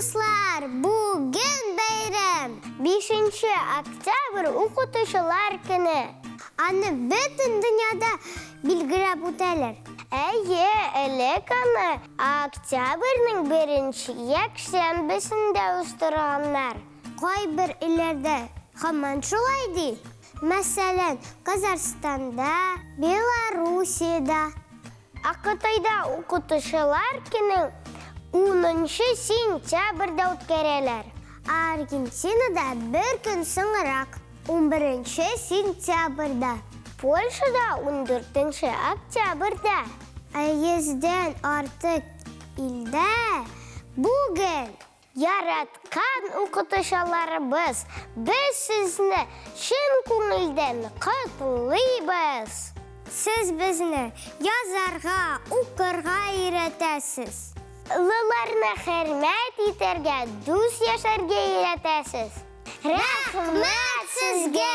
Дуслар, бүген бәйрәм! Бишенче октябрь укытучылар көне. Аны бөтен дөньяда билгеләп үтәләр. Әйе, элек аны октябрьнең беренче якшәмбесендә уздырганнар. Кайбер илләрдә һаман шулай ди. Мәсәлән, Казахстанда, Белоруссиядә. Ә Кытайда укытучылар көнен унынчы сентябрьдә үткәрәләр. Ә Аргентинада бер көн соңрак, унберенче сентябрьдә. Польшада ундүртенче октябрьдә. Ә йөздән артык илдә бүген Яраткан укытучыларыбыз, без сезне чын күңелдән котлыйбыз! Сез безне язарга, укырга өйрәтәсез. Олыларны хөрмәт итәргә, дус яшәргә өйрәтәсез. Рәхмәт сезгә!